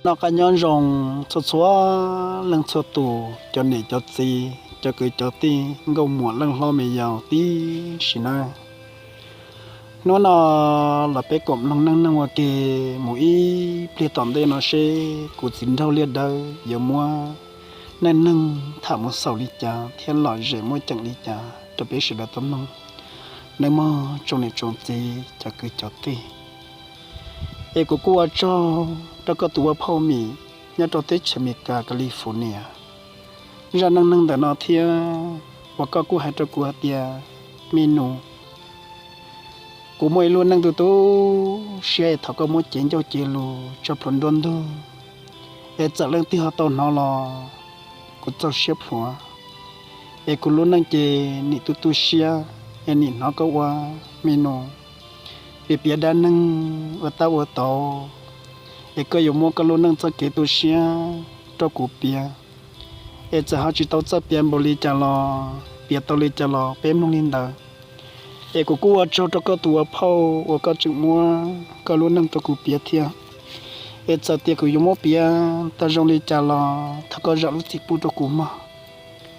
Noj qab nyob zoo txhua txhua leej txhua tus, cov niam cov txiv, cov kwv cov tij, nkauj muam leej hlob me yaus tib si nawb. Hnub no los peb koom mloog neej neeg ua ke mus ib pliag tom ntej no seb kuv txiv nraug Liaj Dawb yuav muab neej neeg tham mus xaus li cas thiab lom zem muaj ceem li cas rau peb sawv daws tau mloog. Nawb mog tsoom niam tsoom txiv, cov kwv cov tij, es kuv kuj ua tsaug rau koj tus ua phauj Mim nyob rau teb chaws Amelikas California zaj neej neeg ntawm no thiab uas koj kuj hais rau kuv hais tias, me nus, kuv muaj ib lub neej tu tu siab es thov koj muab cev ncauj cev lus tso plhuav nruab ntug, es txawm leej twg ho tau hnov los kuv txaus siab plhuav. Es kuv lub neej ces nim tu tu siab, es nim hnov koj ua, me nus, piav piav dab neeg ua tab ua tau, es koj yuav muab koj lub neej txoj kev tu siab rau kuv piav. Es txawm ho tsis tau txawj piav npaum li cas los piav tau li cas los peb mloog li ntawd. Es kuv kuj ua tsaug rau koj tus ua phauj uas koj tseem muab koj lub neej rau kuv piav thiab. Es txawm tias kuv yuav muab piav tau zoo li cas los thov koj zam lub txim pub rau kuv mog,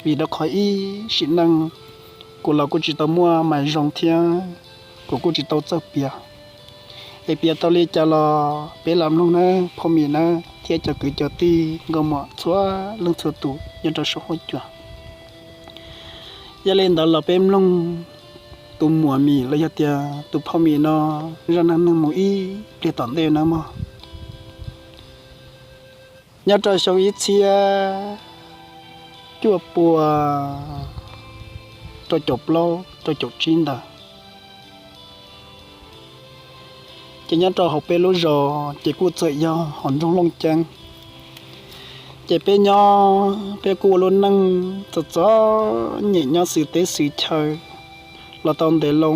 vim rau qhov ib sim neej kuv los kuj tsis tau muaj mais zoo thiab kuv kuj tsis tau txawj piav. Es piav tau li cas los peb lam mloog nawb phauj Mim nawb thiab cov kwv cov tij nkauj muam txhua leej txhua tus nyob rau saum huab cua. Yog li ntawd los peb mloog tus muam Mim los yog tias tus phauj Mim no zaj neej neeg mus ib pliag tom ntej nawb mog. Nyob rau xyoo ib txhiab cuaj pua rau caum plaub rau caum tsib ntawd, ces nyob rau hauv peb lub zos ces kuj txawm yog hauv nroog Looj Ceeb. Ces peb nyob peb kuj ua lub neej txom txom nyem nyob xws teb xws chaw los tau ntev loo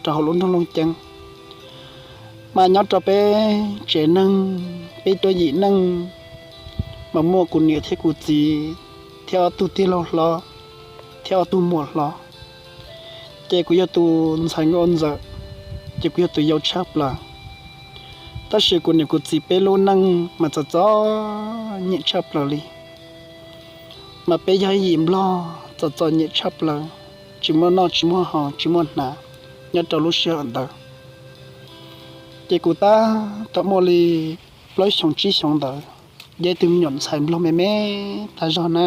rau hauv lub nroog Looj Ceeb. Mas nyob rau peb tsev neeg, peb tuab yim neej, mas muaj kuv niam thiab kuv txiv thiab ob tug tij laug hlob thiab ob tug muam hlob. Ces kuv yog tus ntxhais nkauj ntxawm, ces kuv yog tus yau tshaj plaws. Tab sis kuv niam kuv txiv peb lub neej mas txom txom nyem tshaj plaws li. Mas peb yog yim nplog txom txom nyem tshaj plaws, tsis muaj noj tsis muaj haus tsis muaj hnav nyob rau lub sij hawm ntawd. Ces kuv tab tom muaj li plaub xyoos tsib xyoos ntawd, yog ib tug me nyuam ntxhais nplog me me tag zog na.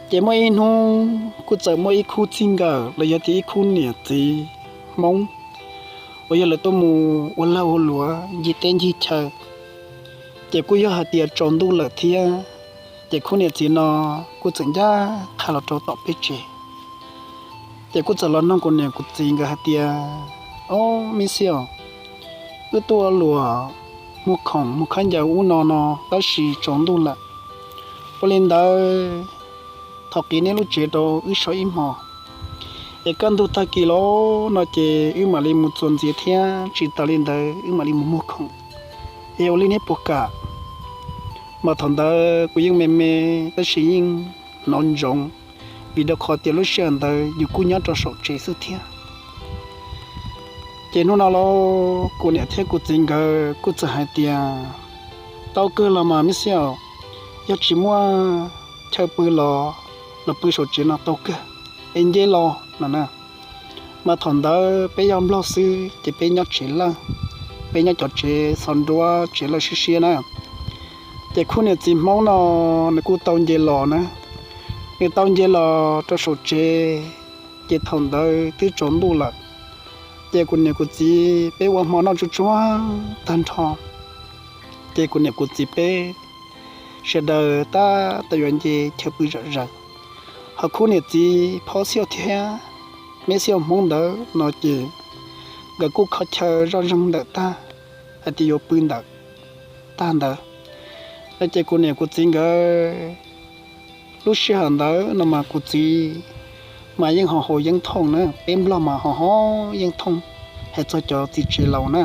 Ces muaj ib hnub kuj txawm muaj ib khub txij nkawm los yog tias ib khub niam txiv Hmoob uas yog lawv tuaj mus ua lag ua luam ncig teb ncig chaw. Ces kuj yog hais tias tsaus ntuj lawm thiab, ces khub niam txiv no kuj txawm ncaj qha los rau tom peb tsev. Ces kuj txawm los noog kuv niam kuv txiv nkawd hais tias, Ob, me xiab, wb tuaj ua luam muag khoom muag khaub ncaws ub no no tab sis tsaus ntuj lawm. Ua li ntawd, thov qiv neb lub tsev rau wb so ib hmos, es kaj ntug tag kis los no ces wb mam li mus txuas ntxiv thiab, tsis tas li ntawd wb mam li mus muag khoom. Es ua li neb puas kam? Mas thaum ntawd kuv yeej me me tab sis yeej hnov ntsoov, vim rau qhov tias lub sij hawm ntawd yus kuj nyob rau saum tsev xwb thiab. Ces hnub no los kuv niam thiab kuv txiv nkawd kuj txawm hais tias, Tau kawg los mas me xiab, yog tsis muaj chaw pw los los pw saum tsev no tau kawg, es nce los no na. Mas thaum ntawd peb yog nplog xwb ces peb nyob tsev lawj, peb nyob cov tsev xov nruab tsev lawj siab siab na. Ces khub niam txiv Hmoob no nws kuj tau nce los na, nws tau nce los rau saum tsev, ces thaum ntawd twb tsaus ntuj lawm. Ces kuv niam kuv txiv peb ua hmo noj tsuag tsuag tag nrho, ces kuv niam kuv txiv peb sawv daws tab tom yuav nce chaw pw zom zaws. Ho khub niam txiv Phob Xiaj thiab Meb Xiaj Hmoob ntawd no ces nkawd kuj kho chaw zoj zeeg ntawm tag hais tias yuav pw ntawm tag ntawd. No ces kuv niam kuv txiv nkawd, lub sij hawm ntawd no mas kuv txiv mas yeej ho haus yeeb thooj na, peb nplog mas ho haus yeeb thooj, hais txog cov txiv tsev laus na.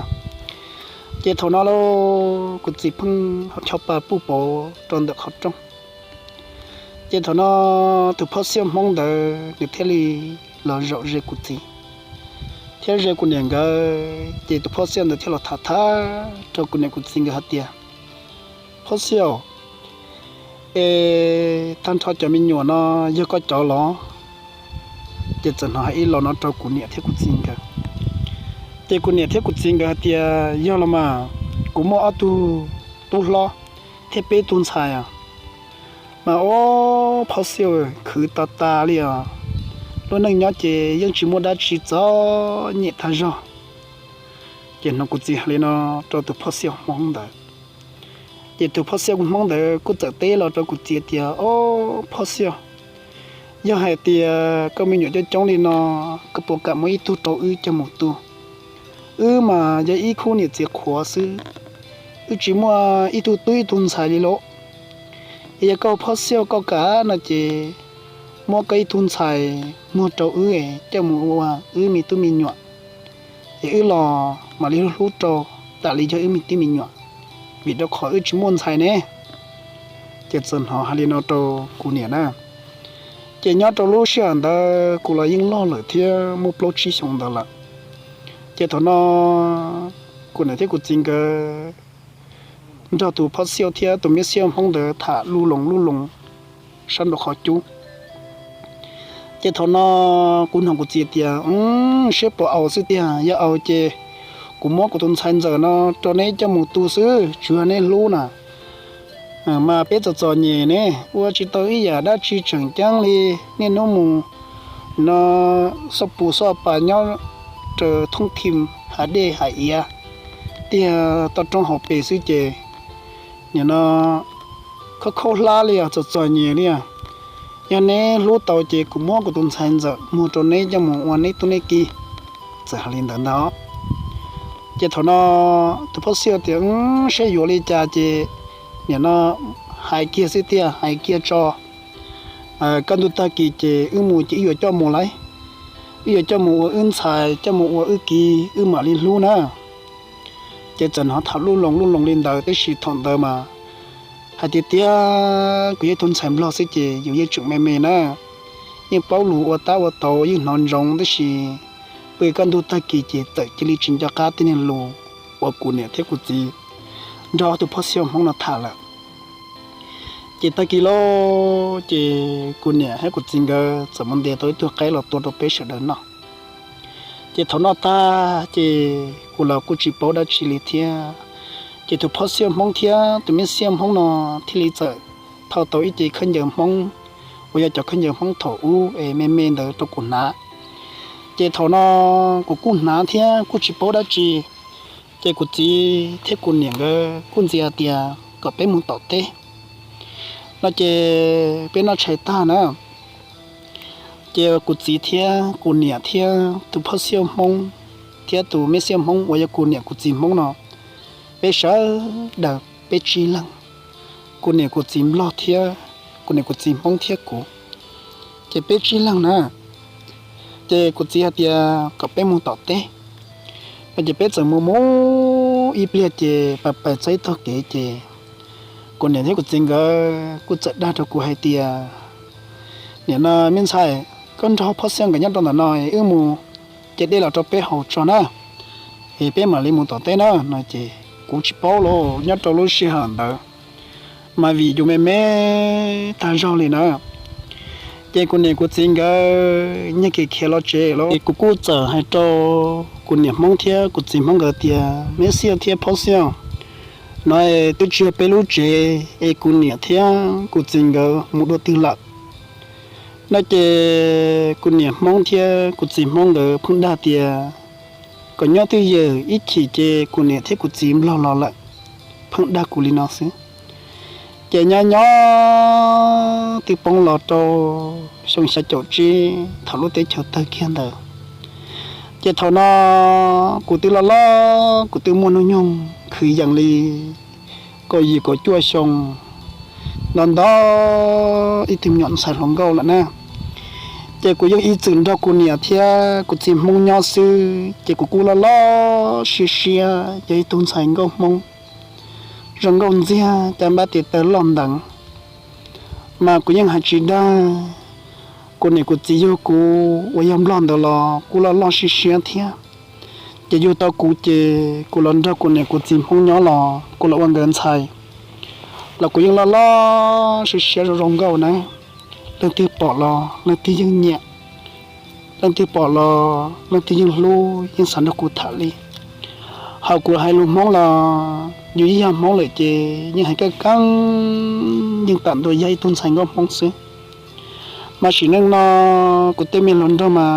Ces thaum no los kuv txiv pheej haus chob pa puj pauv rau ntawm qhov rooj. Ces thaum no tus Phob Xiaj Hmoob ntawd nws thiaj li los zaum ze kuv txiv thiab ze kuv niam nkawd. Ces tus Phob Xiaj ntawd thiaj los tham tham rau kuv niam kuv txiv nkawd hais tias, Phob Xiab, es tag nrho cov me nyuam no yog koj cov los? Ces txawm hnov hais ib los no rau kuv niam thiab kuv txiv nkawd. Ces kuv niam thiab kuv txiv nkawd hais tias, Yog los mas, kuv muaj ob tug tub hlob thiab peb tug ntxhais. Mas ob, Phob Xiab, khwv tas tas li os. Lub neej nyob ces yeej tsis muaj dab tsi, txom nyem tag zog. Ces hnov kuv txiv hais li no rau tus Phob Xiab Hmoob ntawd, ces tus Phob Xiab Hmoob ntawd kuj txawm teb los rau kuv txiv tias, Ob, Phob Xiab, yog hais tias koj me nyuam coob coob li no, koj puas kam muab ib tug rau wb coj mus tu? Wb mas yog ib khub niam txiv qhuav xwb, wb tsis muaj ib tug tub ib tug ntxhais li lauj. Es yog koj Phob Xiab koj kam no ces muab koj ib tug ntxhais muag rau wb coj mus ua wb me tub me nyuam, es wb los mam li hlub rau tas li yog wb me tub me nyuam, vim rau qhov wb tsis muaj ntxhais ne. Ces txawm hnov hais li no rau kuv niam na. Ces nyob rau lub sij hawm ntawd kuv los yeej loj lawm thiab, muaj plaub tsib xyoos ntawd lawm. Ces thaum no kuv niam thiab kuv txiv nkawd nrog tus Phob Xiab thiab tus Meb Xiab Hmoob ntawd tham lub loos lub loos sab nraum qhov cub. Ces thaum no kuv hnov kuv txiv tias, Seb puas aus xwb tiag, yog aus ces kuv muab kuv tus ntxhais ntxawm no rau neb coj mus tu xwb, tsuav neb hlub na. Mas peb txom txom nyem ne, ua tsis tau ib yam dab tsi tseem ceeb li, niaj hnub mus no xauj pus xauj pas nyob raws thoob thim hav dej hav iav, tiag toj roob hauv pes xwb ces nim no khaub khaub hlab li os, txom txom nyem li os. Yog neb hlub tau ces kuv muab kuv tus ntxhais ntxawm muag rau neb coj mus ua neb tub neb ki. Txawm hais li ntawd ntag. Ces thaum no tus Phob Xiab tias, Seb yuav li cas ces nim no hais kiag xwb tiag, hais kiag tso. Kaj ntug tag kis ces wb mus ces wb yuav coj mus lauj, wb yuav coj mus ua wb ntxhais, coj mus ua wb ki, wb mam li hlub na. Ces txawm hnov tham lub loos lub loos li ntawd, tab sis thaum ntawd mas hais tiag tiag kuv yog ib tug ntxhais nplog xwb ces yus yeej tseem me me na, yeej paub lus ua tab ua tau yeej hnov ntsoov, tab sis pw kaj ntug tag kis ces txawm cia li tsis nco qab tej niag lus uas kuv niam thiab kuv txiv nrog ob tug Phob Xiab Hmoob no tham lawm. Ces tag kis lauj, ces kuv niam thiab kuv txiv nkawd txawm mus ntes tau ib tug qaib los tua rau peb sawv daws noj. Ces thaum noj tag ces kuv los kuj tsis paub dab tsi li thiab. Ces tus Phob Xiab Hmoob thiab tus Meb Xiab Hmoob no thiaj li txawm thau tau ib ce khaub ncaws Hmoob uas yog cov khaub ncaws Hmoob thaum ub es me me ntawd rau kuv hnav. Ces thaum no kuv kuj hnav thiab kuj tsis paub dab tsi. Ces kuv txiv thiab kuv niam nkawd kuj ntxias tias kom peb mus tom teb no ces peb noj tshais tag na. Ces kuv txiv thiab kuv niam thiab tus Phob Xiab Hmoob thiab tus Meb Xiab Hmoob uas yog kuv niam kuv txiv Hmoob no, peb sawv daws peb tsib leeg, kuv niam kuv txiv nplog thiab kuv niam kuv txiv Hmoob thiab kuv, ces peb tsib leeg na. Ces kuv txiv hais tias kom peb mus tom teb no ces peb txawm mus mus ib pliag ces pais pais txog ib tog kev ces kuv niam thiab kuv txiv nkawd kuj txawm dag rau kuv hais tias, Nim no me ntxhais, koj nrog Phob Xiab nkawd nyob rau ntawm no, wb mus ce dej los rau peb haus tso na, es peb mam li mus tom teb na no ces kuv tsis paub los nyob rau lub sij hawm ntawd mas vim yus me me tag zog li na. Ces kuv niam kuv txiv nkawd nyiag kev khiav los tsev lawm. Kuv kuj txawm hais rau kuv niam Hmoob thiab kuv txiv Hmoob nkawd tias, Meb Xiab thiab Phob Xiab, no twb tsis yog peb lub tsev es kuv niam thiab kuv txiv nkawd mus dua twg lawm no ces kuv niam Hmoob thiab kuv txiv Hmoob nkawd pheej dag tias kom nyob twj ywm, ib chim ces kuv niam thiab kuv txiv nplog los lawm, pheej dag kuv li no xwb. Ces nyob nyob twb poob los rau xyoo xya caum tsib thaum lub teb chaws tawg kiag ntawd. Ces thaum no kuv twb loj loj, kuv twb muaj hnub nyoog kwv yees li kaum yim kaum cuaj xyoo, nto nto ib tug me nyuam ntxhais hluas nkauj lawm na. Ces kuv yeej ib txwm nrog kuv niam thiab kuv txiv Hmoob nyob xwb, ces kuv kuj loj loj siab siab yog ib tug ntxhais nkauj Hmoob zoo nkauj ntxiag, caj npab tes taw loj nteev. Mas kuv yeej hais tsis dag, kuv niam kuv txiv yug kuv uas yog nplog ntawd los kuj loj loj siab siab thiab. Ces yug tau kuv ces kuv los nrog kuv niam kuv txiv Hmoob nyob los kuv los ua nkawd ntxhais. los kuv yeej loj loj siab siab zoo zoo nkauj na. Leej twg pom los leej twg yeej nyiam, leej twg pom los leej twg yeej hlub yeej xav nrog kuv tham li. Hos kuv hais lus Hmoob los yus yeej yog Hmoob lawm ces yeej hais kaj kab, yeej tam ntua yog ib tug ntxhais nkauj Hmoob xwb. Mas sim neej no kuv tej me hluas nraug mas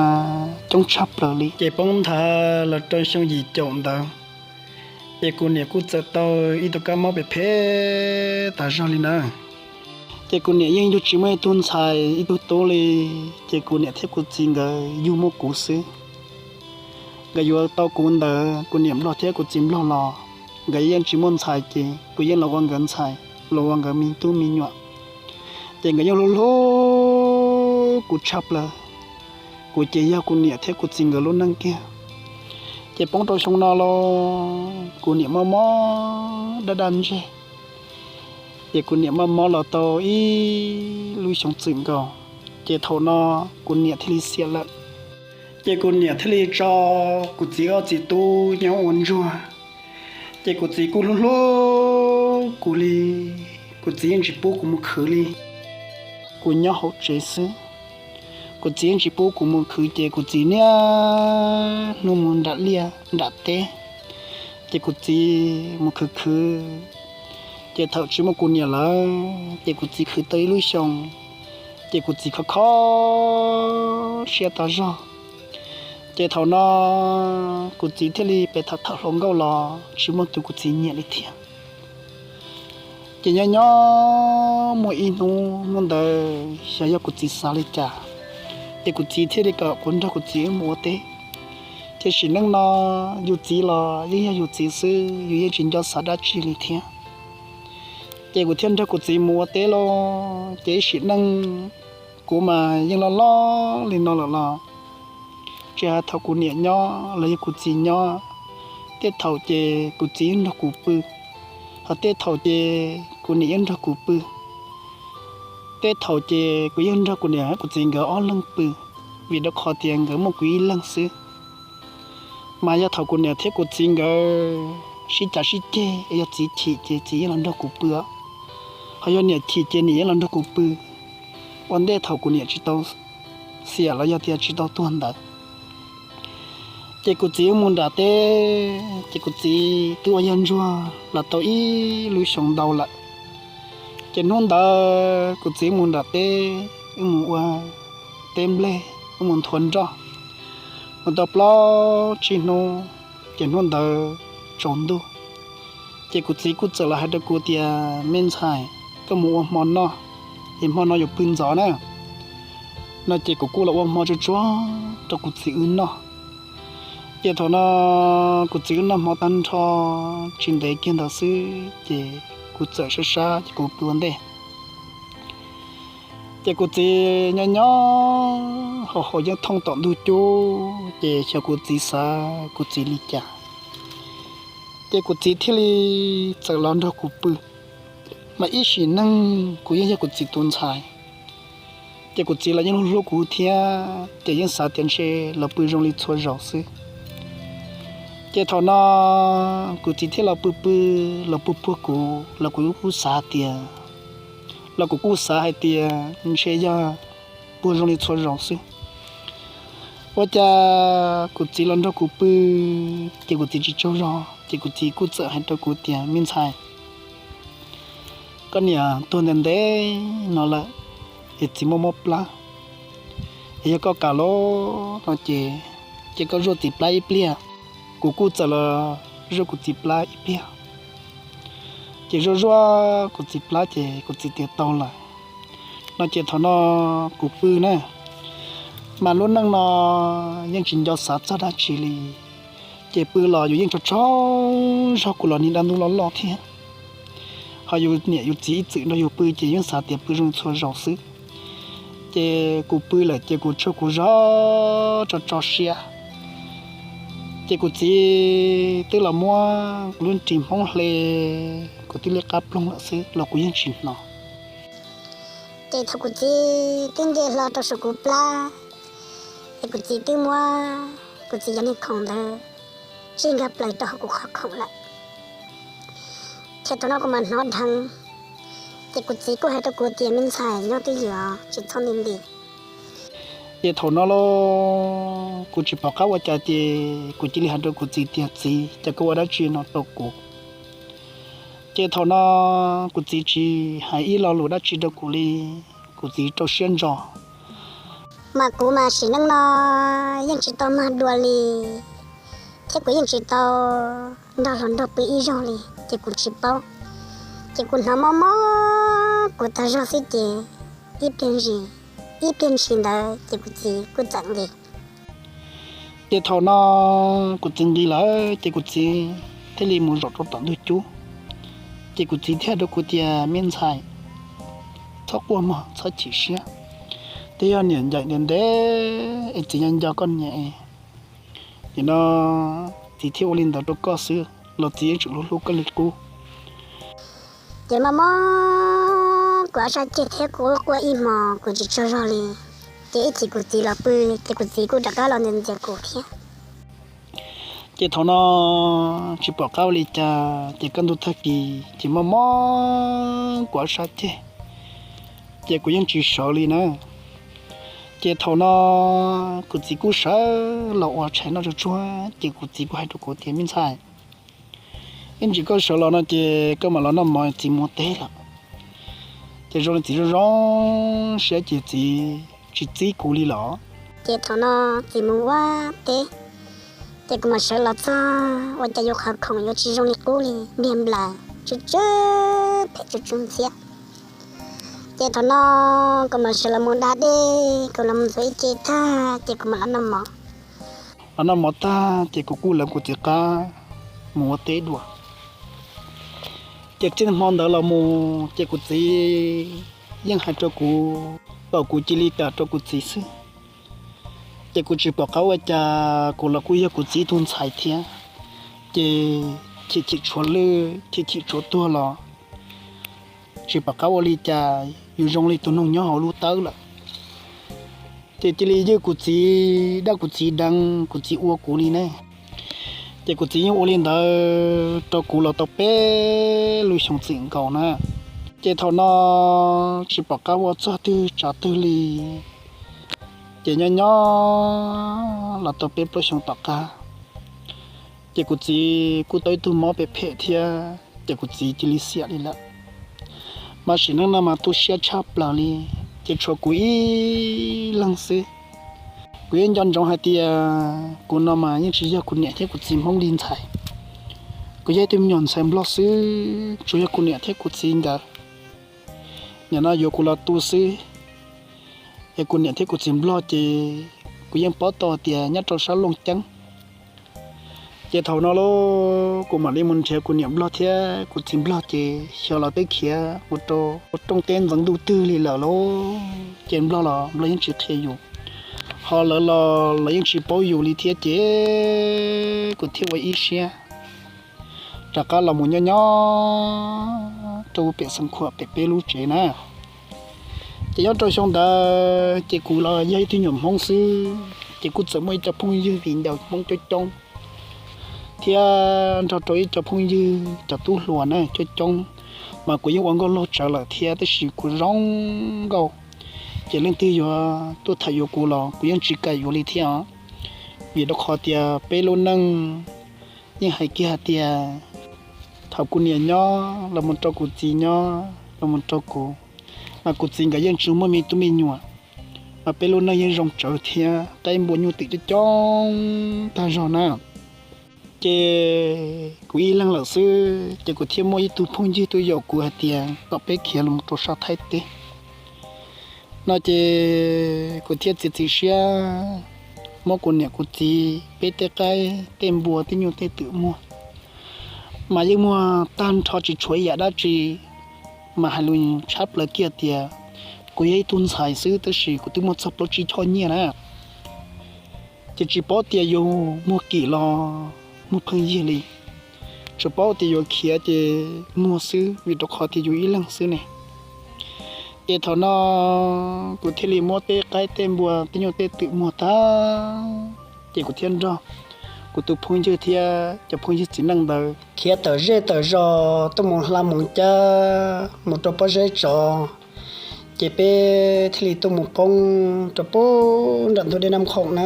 coob tshaj plaws li. Ces poob nthav los rau xyoo yim caum ntawd, ces kuv niam kuj txawm tau ib tug kab mob phem phem tas zog li na. Ces kuv niam yeej yug tsis muaj ib tug ntxhais ib tug tub li, ces kuv niam thiab kuv txiv nkawd yug muaj kuv xwb. Nkawd yuav tau kuv ntawd, kuv niam nplog thiab kuv txiv nplog los nkawd yeej tsis muaj ntxhais, ces kuv yeej los ua nkawd ntxhais, los ua nkawd me tub me nyuam. Ces nkawd yeej hlub hlub kuv tshaj plaws. Kuv ces yog kuv niam thiab kuv txiv nkawd lub neej kiag. Ces poob rau xyoo no los kuv niam mob mob daj daj ntseg, ces kuv niam mob mob los tau ib lub xyoo txwm nkaus, ces thaum no kuv niam thiaj li xiam lawm. Ces kuv niam thiaj li tso kuv txiv ob txiv tub nyob ua ntsuag. Ces kuv txiv kuj hlub hlub kuv li, kuv txiv yeej tsis pub kuv mus khwv li. Kuv nyob hauv tsev xwb, kuv txiv yeej tsis pub kuv mus khwv, ces kuv txiv niaj hnub mus nram liaj nram teb, ces kuv txiv mus khwv khwv. Ces thaum tsis muaj kuv niam lawm ces kuv txiv khwv tau ib lub xyoo, ces kuv txiv kho kho siab tas zog. Ces thaum no kuv txiv thiaj li pem tham tham hluas nkauj los tsis muaj tus kuv txiv nyiam li thiab. Ces nyob nyob muaj ib hnub, hnub ntawd xyov yog kuv txiv xav li cas, ces kuv txiv thiaj li kom kuv nrog kuv txiv wb mus ua teb. Ces sim neej no yus txiv los yeej yog yus txiv xwb, yus yeej tsis nco xav dab tsi li thiab. Ces kuv thiaj nrog kuv txiv mus ua teb lauj. Ces ib sim neej kuv mas yeej loj loj li no lawm los tsis hais thaum kuv niam nyob los yog kuv txiv nyob, tej thaum ces kuv txiv yeej nrog kuv pw, hos tej thaum ces kuv niam yeej nrog kuv pw. Tej thaum ces kuv yeej nrog kuv niam kuv txiv nkawd ob leeg pw, vim rau qhov tias nkawd muaj kuv ib leeg xwb. Mas yog thaum kuv niam thiab kuv txiv nkawd sib cav sib ceg, yog txiv chim ces txiv yeej los nrog kuv pw, hos yog niam chim ces niam yeej los nrog kuv pw. Ua ntej thaum kuv niam tsis tau xiam los yog tias tsis tau tuag ntawd, ces kuv txiv wb mus nram teb, ces kuv txiv twb ua yawg ntsuag los tau ib lub xyoo ntau lawm. Ces hnub ntawd kuv txiv mus nram teb, wb mus ua teb nplej, wb mus nthua nroj, mus tau plaub tsib hnub, ces hnub ntawd tsaus ntuj, ces kuv txiv kuj txawm los hais rau kuv tias, me ntxhais, koj mus ua hmo noj, es hmo no yuav pw ntxov na. No ces kuv kuj los ua hmo tsuag tsuag rau kuv txiv wb noj. Ces thaum no kuv txiv wb noj hmo tag nrho, tsis ntev kiag ntawd xwb ces kuv txawm sab sab ces kuv pw ua ntej. Ces kuv txiv nyob nyob haus haus yeeb thooj tom ntug cub, ces xyov kuv txiv xav kuv txiv li cas, ces kuv txiv thiaj li txawm los nrog kuv pw. Mas ib sim neej kuv yeej yog kuv txiv tus ntxhais, ces kuv txiv los yeej hlub hlub kuv thiab, ces yeej xav tias ntshe los pw zoo li txhua zaus xwb. Ces thaum no kuv txiv thiaj los pw pw, los puag puag kuv los kuv kuj xav tias, los kuv kuj xav hais tias ntshe yog puag zoo li txhua zaus xwb. Ua cas kuv txiv los nrog kuv pw, ces kuv txiv tsis tsaug zog, ces kuv txiv kuj txawm hais rau kuv tias, me ntxhais, koj niam tuag ntev ntev no lawm, es txiv muaj mob plab, es yog koj kam los no ces, ces koj zuaj txiv plab ib pliag. Kuv kuj txawm los zuaj kuv txiv plab ib pliag. Ces zuaj zuaj kuv txiv plab ces kuv txiv tias tau lawm. No ces thaum no kuv pw na, mas lub neej no yeej tsis nco xav txog dab tsi li. Ces pw los yus yeej tsaug tsaug zog, kuv los niag dab ntub loj loj thiab, ho yus niam yus txiv ib txwm nrog yus pw ces yeej xav tias pw zoo txhua zaus xwb. Ces kuv pw lawm ces kuv tsaug kuv zog tso tso siab, ces kuv txiv twb los muab kuv lub ris hmoob hle, kuv twb liab qab ploog lawm xwb los kuv yeej tsis hnov. Ces thaum kuv txiv twb nce hlo rau saum kuv plab, ces kuv txiv twb muab kuv txiv cov niag khoom ntawd tsij nkag plaws rau hauv kuv qhov khoom lawm. Ces thaum no kuv mam hnov dheev, Ces kuv txiv kuj hais rau kuv tias, me ntxhais, nyob twj ywm, tsis txhob nti nti. Ces thaum no los kuv tsis pom qab ua cas ces kuv cia li hais rau kuv txiv tias, txiv, cas koj ua dab tsi no rau kuv? Ces thaum no kuv txiv tsis hais ib lo lus dab tsi rau kuv li, kuv txiv rau siab ntso. Mas kuv mas sim neej no yeej tsis tau mag dua li, thiab kuv yeej tsis tau nrog luag nrog pw ib zaug li, ces kuv tsis paub. Ces kuv hnov mob mob kuv tag zog xwb ces ib pliag ntshis, ib pliag ntshis ntawd ces kuv txiv kuj txawm nqis. Ces thaum no kuv txiv nqis lawm ces kuv txiv thiaj li mus zaum rau tom ntug cub. Ces kuv txiv thiaj hais rau kuv tias, me ntxhais, txhob quaj mog, txhob chim siab. Twb yog niam ncaim ntev ntev es txiv nco nco koj niam, nim no txiv thiaj ua li ntawd rau koj xwb, los txiv yeej tseem hlub hlub koj li qub. Ces mob mob kuv ob sab ceg thiab kuv quaj ib hmos kuv tsis tsaug zog li. Ces ib chim kuv txiv los pw, ces kuv txiv kuj rov qab los ntxias ntxias kuv thiab. Ces thaum no tsis pom qab ua li cas, ces kaj ntug tag kis ces mob mob kuv ob sab ceg, ces kuv yeej tsis sawv li na. Ces thaum no kuv txiv kuj sawv los ua tshais noj tsuag tsuag, ces kuv txiv kuj hais rau kuv tias, me ntxhais, ib ntsis koj sawv los no ces koj mam los noj mov, txiv mus ua teb lawm. Ces zoo li txiv zoo zoo siab ces txiv tsis txib kuv li los. Ces thaum no txiv mus ua teb, ces kuv mam sawv los txog ua cas yuav qhov khoom yuav tsis zoo li qub li, npiag nplaws tsw tsw phem tsw tsw ntxhiab. Ces thaum no kuv mam sawv los mus da dej, kuv los mus ntxuav ib ce tag ces kuv mam los noj mov. Los noj mov tag ces kuv kuj lawv kuv txiv qab mus ua teb dua. Ces txij hmo ntawd los mus ces kuv txiv yeej hais rau kuv kom kuv cia li kam rau kuv txiv xwb. Ces kuv tsis pom qab ua cas, kuv los kuj yog kuv txiv ib tug ntxhais thiab, ces chim chim tshuav lwj, chim chim tshuav tuag los tsis pom qab ua li cas, yus zoo li tus noog nyob hauv lub tawb lawm. Ces cia li ywj kuv txiv dab kuv txiv deev, kuv txiv ua kuv li ne. Ces kuv txiv yeej ua li ntawd rau kuv los tau peb lub xyoo txwm nkaus na. Ces thaum no tsis pom qab ua txog twg tsav twg li, ces nyob nyob los tau peb plaub xyoo tom qab, ces kuv txiv kuj tau ib tug mob phem phem thiab, ces kuv txiv cia li xiam li lawm. Mas sim neej no mas tu siab tshaj plaws li, ces tshuav kuv ib leeg xwb. Kuv yeej nco ntsoov hais tias kuv no mas yeej tsis yog kuv niam thiab kuv txiv Hmoob li ntxhais. Kuv yog ib tug me nyuam ntxhais Nplog xwb, tsuas yog kuv niam thiab kuv txiv nkawd, nim no yuav kuv los tu xwb. Es kuv niam thiab kuv txiv Nplog ces kuv yeej paub tau tias nyob rau sab Looj Ceeb. Ces thaum no lauj, kuv mam li mus nrhiav kuv niam Nplog thiab kuv txiv Nplog ces xyov los twb khiav mus rau rooj teb ntxeev ntuj twg li lawm lauj. Ces Nplog los Nplog yeej tsis qhia yus, ho lawv los lawv yeej tsis paub yus li thiab ces kuv thiaj ua ib siab rov qab los mus nyob nyob rau pem Xeev Khuam pem peb lub tsev na. Ces nyob rau xyoo ntawd ces kuv los yog ib tug nyuam Hmoob xwb, ces kuj txawm muaj ib co phooj ywg viv ncaus Hmoob coob coob, thiab nrog rau ib co phooj ywg cov tub hluas na coob coob. Mas kuv yeej ua nkauj laug tsawv lawm thiab tab sis kuv zoo nkauj, ces leej twg yuav tuaj tham yuav kuv los kuv yeej tsis kam yuav li thiab os. Vim rau qhov tias peb lub neej yeej hais kiag hais tias thaum kuv niam nyob los mus rau kuv txiv nyob los mus rau kuv, mas kuv txiv nkawd yeej tsis muaj me tub me nyuam, mas peb lub neej yeej zoo tsawv thiab qaib npua nyuj twm coob coob tag zog na. Ces kuv ib leeg lawm xwb ces kuv thiaj muaj ib tug phooj ywg tuaj yaum kuv hais tias kom peb khiav los rau sab Thaib teb no. Ces kuv thiaj txiav txim siab muab kuv niam kuv txiv peb tej qaib tej npua tej nyuj tej twm muag, mas yeej muag tag nrho tsis tshuav ib yam dab tsi. Mas hais lus tshab plaws kiag tias kuv yog ib tug ntxhais xwb tab sis kuv twb muaj txog plaub tsib choj nyiaj na. Ces tsis paub tias yus muag kim los muag pheej yig li, tsuas paub tias yuav khiav ces muag xwb vim rau qhov tias yus ib leeg xwb ne. Ces thaum no kuv thiaj li muab tej qaib tej npua tej nyuj tej twm muag tag, ces kuv thiaj nrog kuv tus phooj ywg thiab cov phooj ywg txiv neej ntawd khiav tawm zej tawm zos tuaj mus hla moov cab mus rau pob zeb tsov, ces peb thiaj li tuaj mus poob rau pub nram ntug dej Nab Khoom na.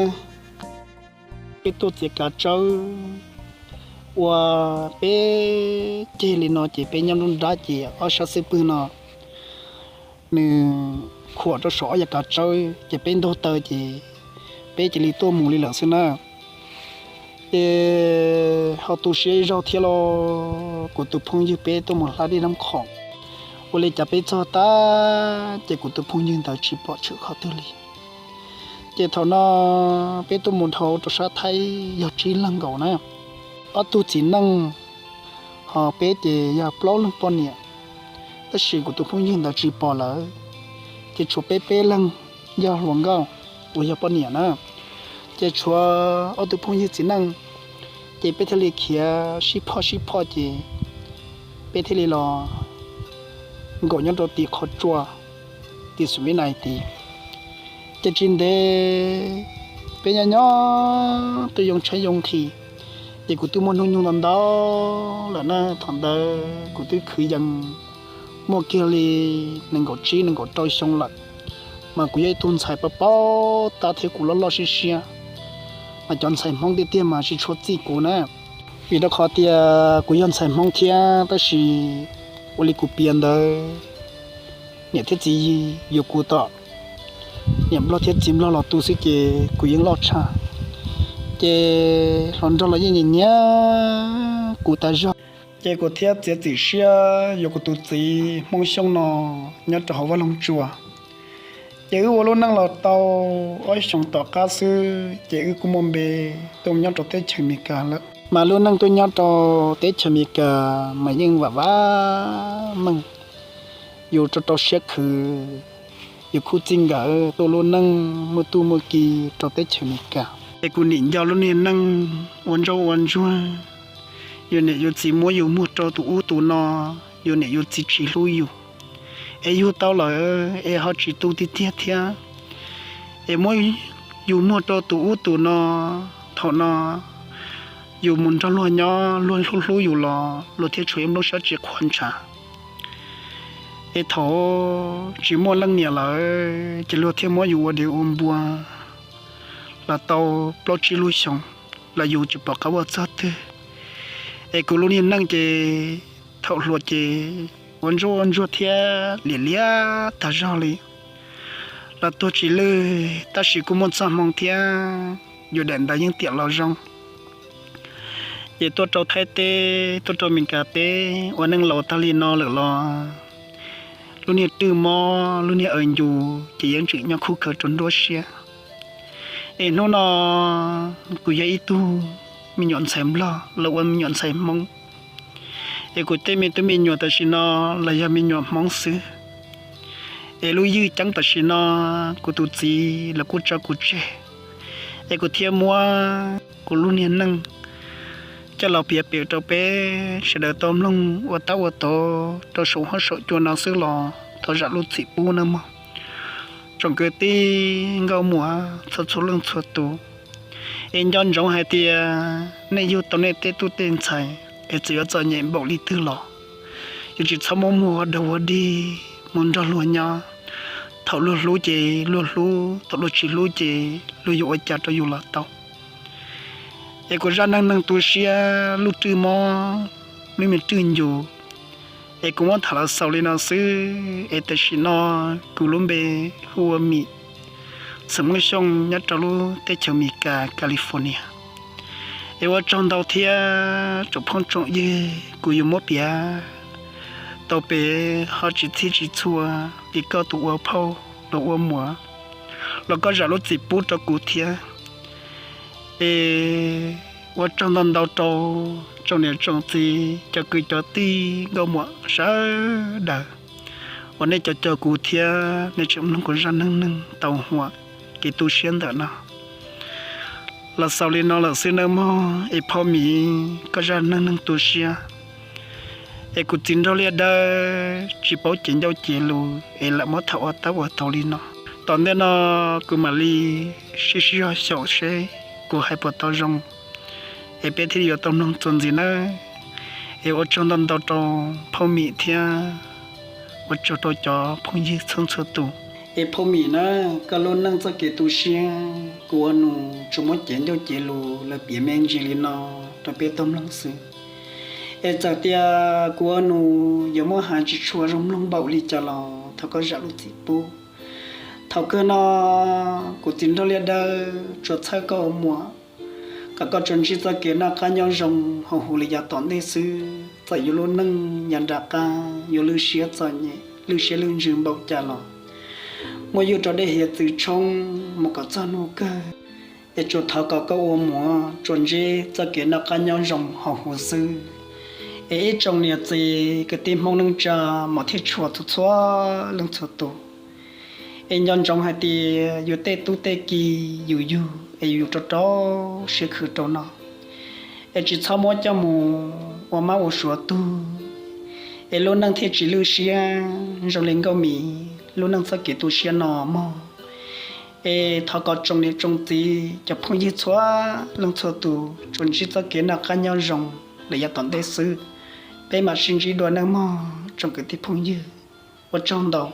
Peb tuaj txiav kav tsawb ua peb ceg li no ces peb nyob nruab nrab ces ob sab xub pwg no nws khuam rau saum ob yav kav tsawb ces peb ntug taw ces peb cia li tuaj mus li lawm xwb na. Ces ho tu siab ib zaug thiab los kuv tus phooj ywg peb tuaj mus hla dej Nab Khoom, ua li cas peb txog tag ces kuv tus phooj ywg ntawd tsis pom tshwm qhov twg li. Ces thaum no peb tuaj mus dhau rau sab Thaib yog tsib leeg nkaus na, ob tug txiv neej, ho peb ces yog plaub leeg poj niam, tab sis kuv tus phooj ywg ntawd tsis pom lawm, ces tshuav peb peb leeg yog hluas nkauj uas yog poj niam na. Ces tshuav ob tug phooj ywg txiv neej, ces peb thiaj li khiav sib phoj sib phoj ces peb thiaj li los nkaum nyob rau tim qhov tsua, tim xum vib nais tid. Ces tsis ntev peb nyob nyob twb yoo tshaib yoo nqhis, ces kuv twb muaj hnub nyoog ntau ntau lawm na, thaum ntawd kuv twb kwv yees muaj kiag li nees nkaum tsib nees nkaum rau xyoo lawm, mas kuv yog ib tug ntxhais paub paub tab thiab kuv loj loj siab siab, mas cov ntxhais Hmoob tiag tiag mas tsis tshua txij kuv na, vim rau qhov tias kuv yog ntxhais Hmoob thiab tab sis ua li kuv piav ntawd niam thiab txiv yuav kuv tom niam Nplog thiab txiv Nplog los tu xwb ces kuv yeej loj tshaj, ces hluas nraug los yeej nyiam nyiam kuv tas zog. Ces kuv thiaj txiav txim siab yuav kuv tus txiv Hmoob Xyooj no nyob rau hauv Vaj Loog Tsua. Ces wb ua lub neej los tau ob xyoos tom qab xwb ces wb kuj muaj npe tuaj nyob rau teb chaws Amelikas lawm. Mas lub neej tuaj nyob rau teb chaws Amelikas mas yeej vam vam meej, yus rau rau siab khwv, yus khub txij nkawm tuaj lub neej muaj tub muaj ki rau teb chaws Amelikas. Es kuv nim nco lub niag neej ua ntsauj ua ntsuag, yus niam yus txiv muab yus muag rau tus ub tus no, yus niam yus txiv tsis hlub yus, es yug tau lawm es ho tsis tu tiag tiag thiab, es muab yus muag rau tus ub tus no. Thaum no yus mus nrog luag nyob luag hlub hlub yus los luag thiaj tshuav ib nplooj siab tsis qhuav ntshav. Es thaum tsis muaj leej niam lawm ces luag thiaj muab yus ua dev ua npua los tau plaub tsib lub xyoos los yus tsis pom qab ua txog twg. Es kuv lub niag neej ces thaum hluas ces ua ntsuag ua ntsuag thiab liam liam tag zog li los tuag tsis lwj, tab sis kuj muaj txoj hmoo thiab yus daim ntawv yeej tiam los zoo. Ces tuaj rau Thaib teb tuaj rau Amelikas teb ua neej laus tag li no lawm los lub niag rwj mob lub niag aws ncus ces yeej tseem nyob khub khaws rau nruab siab. Es hnub no kuv yog ib tug me nyuam ntxhais Nplog los ua me nyuam ntxhais Hmoob, es kuv tej me tub me nyuam tam sim no los yog me nyuam Hmoob xwb. Es lub ywj ceeb tam sim no kuv tus txiv los kuj tso kuv tseg, es kuv thiaj muab kuv lub niag neej coj los piav pem rau peb sawv daws tau mloog ua tab ua tod rau saum huab saum cua no xwb los thov zam lub txim pub nawb mog. Tsoom kwv tij nkauj muam txhua txhua leej txhua tus, es nco ntsoov hais tias nej yug tau nej tej tub tej ntxhais es txawm yuav txom nyem npaum li twg los yuav tsis txhob muab muag ua dog ua dig mus nrog luag nyob. Thaum luag hlub ces luag hlub, thaum luag tsis hlub ces luag yuav ua cas rau yus los tau. Es kuv zaj neej neeg tu siab lub rwj mob, lub me rwj ncus, es kuv muab tham los xaus li no xwb. Es tam sim no kuv lub npe hu ua Mim, txwm Hmoob Xyooj nyob rau lub teb chaws Amelikas California. Es ua tsaug ntau thiab tsoom phooj tsoom ywg, kuv yuav muab piav tau pem ho tsis txhij tsis txhua, es koj tus ua phauj los ua muam los koj zam lub txim pub rau kuv thiab. Es ua tsaug ntau ntau rau tsoom niam tsoom txiv cov kwv cov tij nkauj muam sawv daws uas nej cov cog kuv thiab nej tseem mloog kuv zaj neej neeg tau huam kev tu siab ntawm no. Los xaus li no lawm xwb nawb mog, es phauj Mim koj zaj neej neeg tu siab, es kuv txiv nraug liaj dawb tsis paub cev ncauj cev lus es lam muab tham ua tab ua tau li no. Tom ntej no kuv mam li sib sib zog xyaum seb kuv hais puas tau zoo, es peb thiaj li yuav tau mloog txuas ntxiv nawb. Es ua tsaug ntau ntau rau Phauj Mim thiab ua tsaug rau cov phooj ywg txhua txhua tus. Es Phauj Mim na, koj lub neej txoj kev tu siab kuv ua nus tsuas muab cev ncauj cev lus lawv piav me ntsis li no rau peb tau mloog xwb. Es txawm tias kuv ua nus yuav muab hais tsis tshua zoo mloog npaum li cas los thov koj zam lub txim pub. Thaum kawg no kuv txiv nraug liaj dawb tsuas txhawb koj ua muam, kom koj tsuas ntsib txoj kev noj qab nyob zoo hauv huv li yav tom ntej xwb. Txawm yus lub neej yav nram qab yuav lwj siab txom nyem lwj siab lwj ntsws npaum cas los muaj yus rau dej hiav txwv tshoob mus kom txog hnub kawg. Es tsuas thov kom koj ua muam tsuas ntsib txoj kev noj qab nyob zoo hauv huv xwb. Es ib tsoom niam txiv kwv tij Hmoob neej tsa mos thiab tshua txhua txhua leej txhua tus, es nco ntsoov hais tias yus tej tub tej ki yus yug es yus rau rau siab khwv rau no, es tsis txhob muab coj mus ua mab ua suav tug, es lub neej thiaj tsis lwj siab zoo li Nkauj Mim lub neej txoj kev tu siab no mog. Es thov kom tsoom niam tsoom txiv cov phooj ywg txhua leej txhua tus tsuas ntsib txoj kev noj qab nyob zoo lawm yav tom ntej xwb. Peb mam sib ntsib dua nawb mog tsoom kwv tij phooj ywg. Ua tsaug ntau.